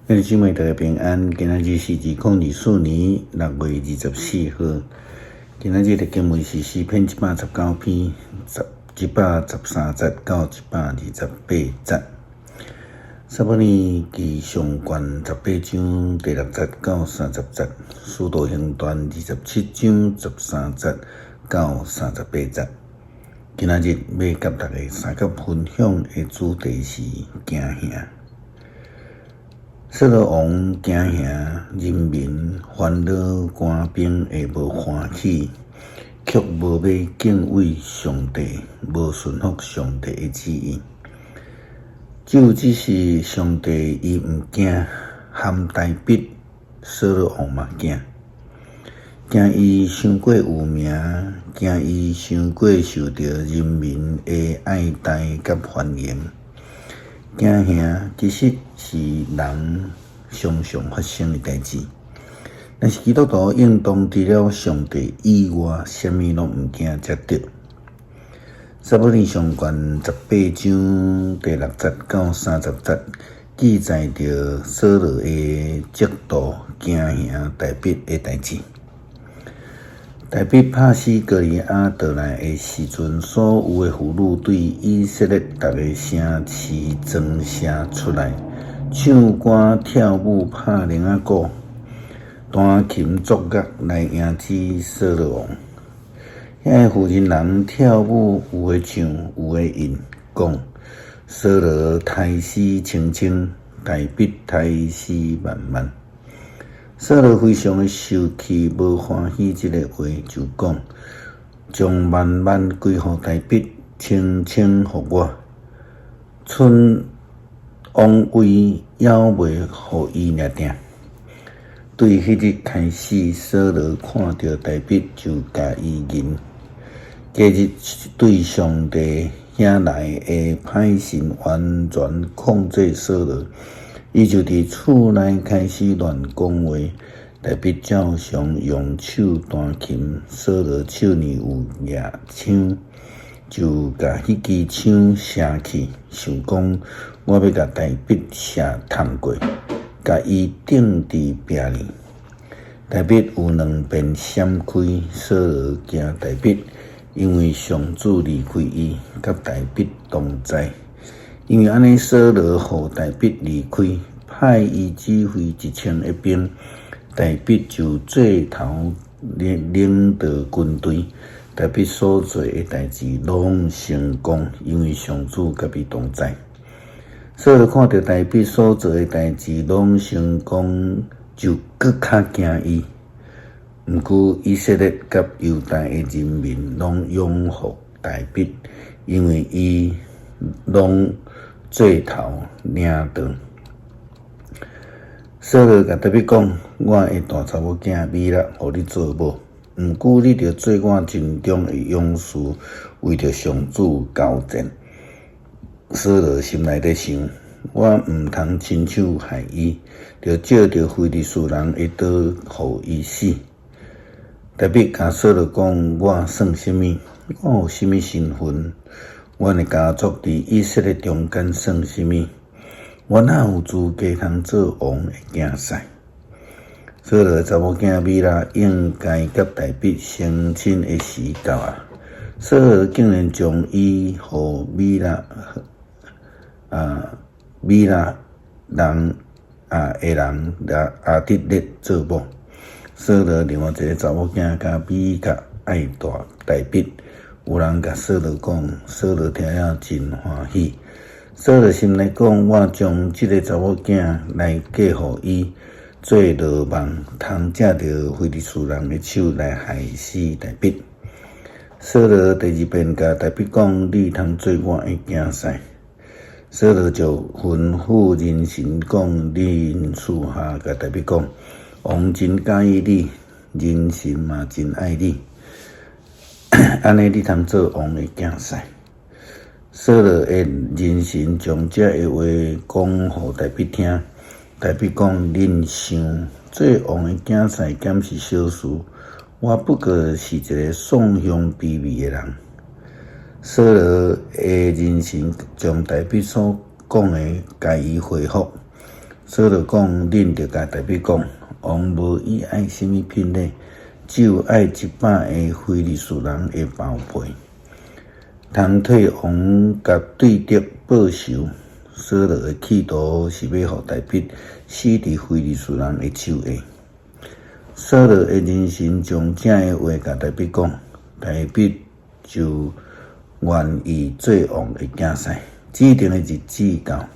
兄弟姊妹大家平安，今仔日是2024年6月24號。今仔日的經文是詩篇119篇113節到128節。撒母耳記上卷18章第6節到30節，使徒行傳27章13節到38節。今仔日欲佮大家相佮分享的主題是驚嚇。掃羅王驚嚇人民、煩惱官兵會無歡喜，卻無欲敬畏上帝，無順服上帝的旨意。就只是上帝伊毋驚，含大衛掃羅王嘛驚，驚伊傷過有名，驚伊傷過受著人民的愛戴佮歡迎。驚嚇其實是人常常發生的代誌，但是基督徒應當除了上帝以外，啥物攏毋驚才對。撒母耳上卷18章第6節到30節記載著掃羅的嫉妒驚嚇大衛的代誌。大衛拍死歌利亞倒來的時陣，所有的婦女對以色列逐个城市莊城出來，唱歌跳舞拍鈴仔鼓，彈琴作樂來迎接掃羅王。遐个婦人人跳舞，有的唱，有的吟，講掃羅刣死千千，大衛刣死萬萬。掃羅非常的受氣，無歡喜這个話，就講將萬萬歸予大衛，千千予我，賰王位猶未予伊領定。對彼日開始，掃羅看著大衛就共伊認。隔日對上帝遐來的歹神完全控制掃羅。伊就佇厝內開始亂講話，大衛照常用手彈琴，掃羅手裡有攑槍，就共彼支槍射去，想講我欲共大衛射迵過，共伊釘佇壁裡。大衛有兩遍閃開，掃羅驚大衛，因為上主離開伊，佮大衛同在。因為按呢，掃羅予大衛離開，派伊指揮1000的兵，大衛就做頭領導軍隊。大衛所做的代誌攏成功，因為上主佮伊同在。掃羅看著大衛所做的代誌攏成功，就閣較驚伊。毋過以色列佮猶大的人民攏擁護大衛，因為伊攏做頭領導。掃羅共大衛講：我的大查某囝米辣，予你做某，毋過你著做我陣中的勇士，為著上主交戰。掃羅心內咧想：我毋通親手害伊，著藉著非利士人的刀予伊死。大衛共掃羅講：我算啥物？我有啥物身份？阮的家族佇以色列中間算啥物？我哪有資格通做王的囝婿？掃羅查某囝米辣應該佮大衛成親的時到啊！掃羅竟然將伊予米辣啊米拉人啊的人亞底列做某。掃羅另外一个查某囝佮米甲愛大大衛。有人共掃羅講，掃羅聽了真歡喜。掃羅心內講：我將這个查某囝來嫁予伊，做羅網，通藉著非利士人的手來害死大衛。掃羅第二遍共大衛講：你通做我的囝婿。掃羅就吩咐人臣講：恁私下共大衛講，王真佮意你，人臣嘛真愛你。按呢，你通做王的囝婿。掃羅的人臣將這个話講予大衛聽。大衛講：恁想做王的囝婿，敢是小事？我不過是一个送香卑微的人。掃羅的人臣將大衛所講的共伊回覆。掃羅講：恁著共大衛講，王無意愛啥物聘禮，只有愛100个非利士人的包皮，通替王共對敵報仇。掃羅的企圖是欲予大衛死佇非利士人的手下。掃羅的人臣將這个話共大衛講，大衛就願意做王的囝婿。指定的日子到，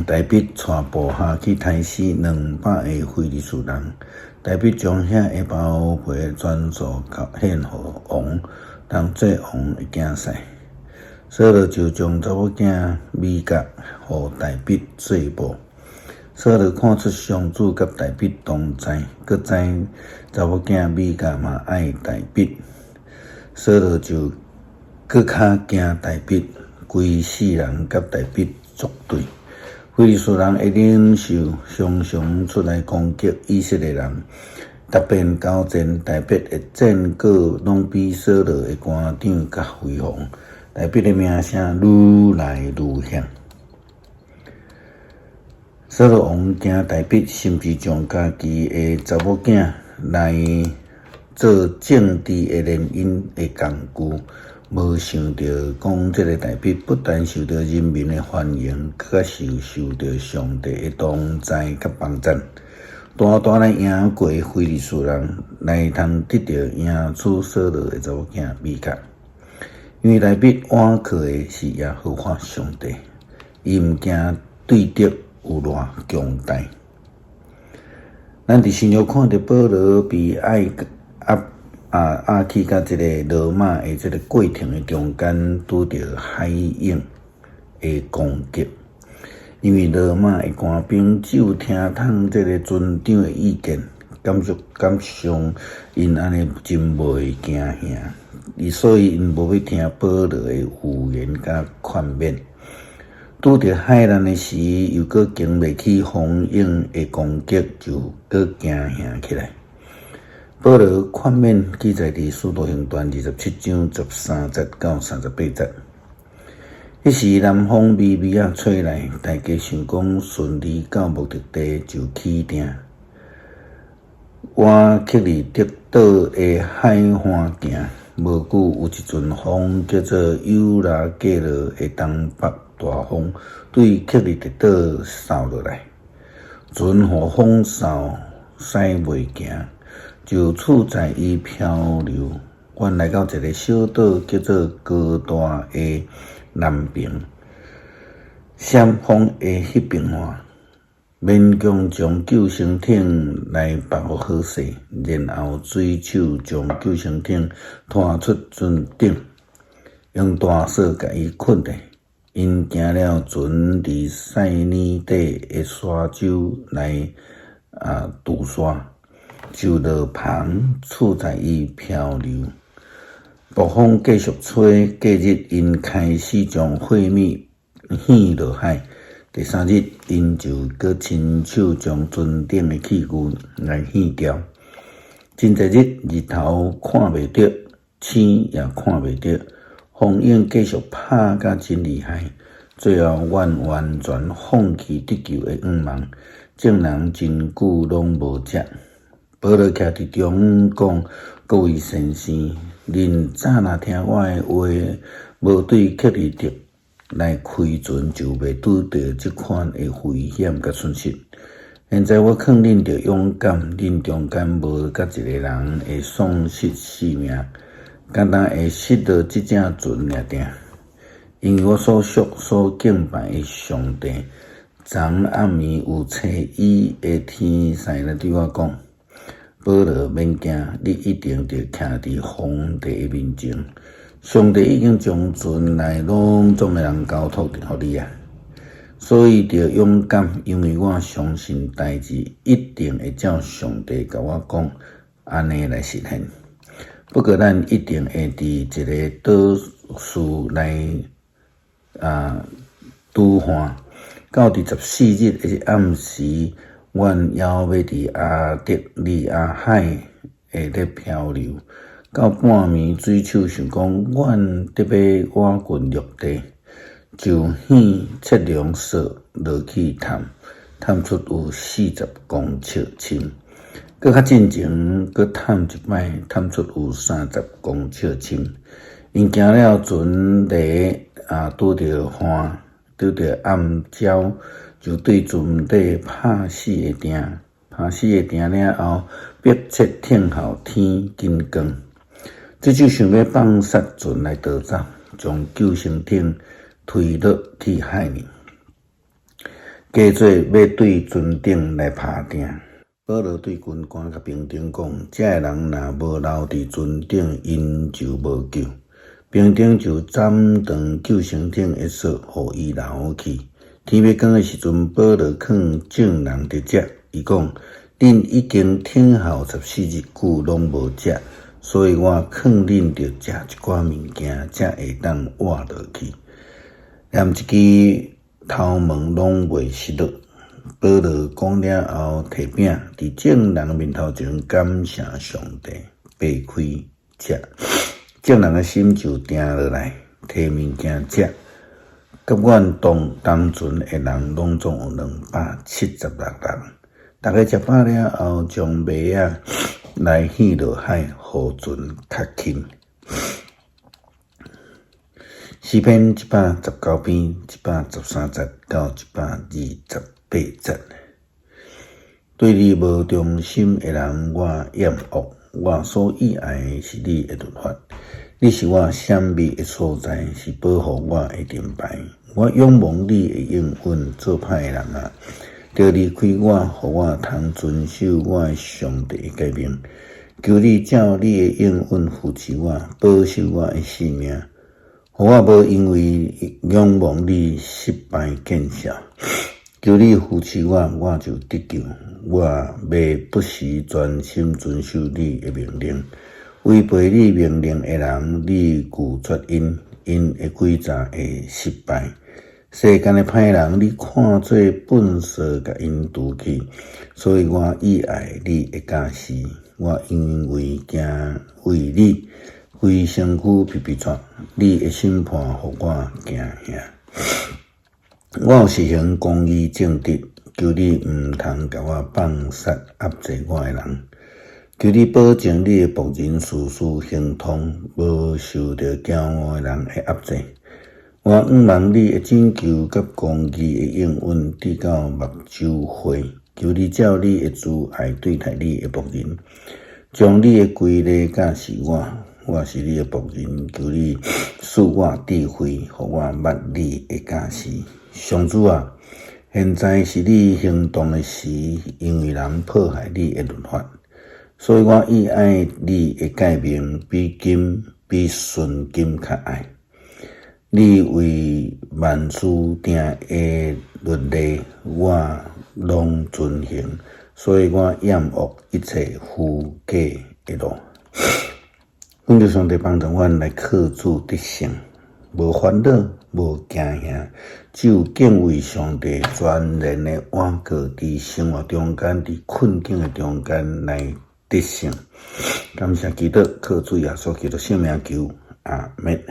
大衛帶部下去刣死200个非利士人。大衛將遐个包皮全數獻予王，當做王的囝婿。掃羅就將查某囝米甲予大衛做某。掃羅看出上主佮大衛同在，閣知查某囝米甲嘛愛大衛，掃羅就閣較驚大衛，規世人佮大衛作對。非利士人的領袖常常出來攻擊以色列人，逐遍交戰，大衛的戰果攏比掃羅的官長較輝煌。大衛的名聲愈來愈響。掃羅王驚大衛，甚至將家己的查某囝來做政治的聯姻的工具。無想著講，這个大衛不但受著人民的歡迎，閣較是受著上帝的同在佮幫贊，大大來贏過非利士人，來通得著贏取掃羅的查某囝米甲。因為大衛倚靠的是耶和華上帝，伊毋驚對敵有偌強大。咱佇新約看著保羅被愛壓啊押去佮這个羅馬的這个過程的中間，拄著海湧的攻擊。因為羅馬的官兵只有聽從這个船長的意見，感覺感想𪜶按呢真袂驚嚇。伊所以𪜶無欲聽保羅的預言佮勸勉。拄著海難的時，又閣經袂起風湧的攻擊，就閣驚嚇起來。保羅勸勉記載佇使徒行傳27章13節到38節。彼時南風微微仔吹來，大家想講順利到目的地，就起碇。往克里特島的海岸行。無久，有一陣風叫做友拉格羅的東北大風，對克里特島掃落來，船予風掃駛袂行，就處在伊漂流。阮來到一个小島，叫做哥大的南爿，閃風的彼爿岸。勉強將救生艇來縛好勢，然後水手將救生艇拖出船頂，用大索共伊綑著。𪜶行了船佇塞尼底的沙洲來渡沙，就落帆處在伊漂流。暴風繼續吹，隔日𪜶開始將貨物掀落海。第三日，𪜶就閣親手將船頂的器具來掀掉。真濟日，日頭看袂著，星也看袂著，風湧繼續拍甲真厲害。最後，阮完全放棄得救的願望，眾人真久攏無食。保羅徛佇中講：各位先生，恁早若聽我的話，無對克里特來開船，就袂拄著這款的危險佮損失。現在我勸恁著勇敢，恁中間無佮一个人會喪失性命，敢若會失落這隻船爾爾。因為我所屬所敬拜的上帝，昨暗暝有差伊的天使來對我講：保羅免驚，你一定著徛佇皇帝的面前。上帝已經將船內攏總的人交託予你啊，所以著勇敢，因為我相信代誌一定會照上帝共我講按呢來實現。不過咱一定會佇一个島嶼來拄岸。到佇14日的暗時，阮猶欲佇亞得里亞海下咧漂流。到半暝，水手想講，阮得欲倚近陸地，就掀測量索落去探，探出有40公尺深。閣較進前，閣探一擺，探出有30公尺深。𪜶行了船籬啊，拄著旱，拄著暗礁，就對船底拍四个碇，拍四个碇了後，迫切等候天緊光。這就想欲放捒船來逃走，將救生艇推落去海裡，假做欲對船頂來拍碇。保羅對軍官佮兵丁講：這个人若無留佇船頂，𪜶就無救。兵丁就斬斷救生艇的索，予伊留去。天欲光的時陣，保羅勸眾人佇遮，伊講：恁已經等候14日久，攏無食，所以我勸恁著食一寡物件，才會當活落去。連一支頭毛攏袂失落。保羅講了後，提餅佇眾人面頭前感謝上帝，擘開食，眾人的心就定落來，提物件食。佮阮同船的人，攏總有276人。逐家食飽了後，將糜仔來獻落海，予船較輕。詩篇119篇113節到128節。對你無忠心的人，我厭惡；我所喜愛的是你的律法。你是我閃避的所在，是保護我的盾牌。我仰望你的應允，做歹的人啊，著離開我，予我通遵守我的上帝的誡命。求你照你的應允扶持我，保守我的性命，予我無因為仰望你失敗見笑。求你扶持我，我就得救。我欲不時專心遵守你的命令。違背你命令的人，你拒絕𪜶，𪜶的詭詐會失敗。世間的歹人，你看做糞掃，共𪜶除去。所以我喜愛你的教示，我因為敬畏你，規身軀皮皮掣。你的審判予我驚嚇。我有實行公義正直，求你毋通共我放殺壓制我的人。求你保證你的僕人事事亨通，無受著驕傲的人的壓制。我向望你的拯救佮公義的應允，直到目睭花。求你照你的慈愛對待你的僕人，將你的規例教示我。我是你的僕人，求你賜我智慧，予我捌你的教示。上主啊，現在是你行動的時，因為人破壞你的律法，所以我喜愛你的誡命，比金比純金較愛。你為萬事定的律例，我攏遵行，所以我厭惡一切虛假的路。懇求上帝幫助阮來靠主得勝，無煩惱，無驚嚇，只有敬畏上帝，全然的倚靠佇生活中間，佇困境的中間來得勝。感謝基督，靠主耶穌基督聖名求，阿們。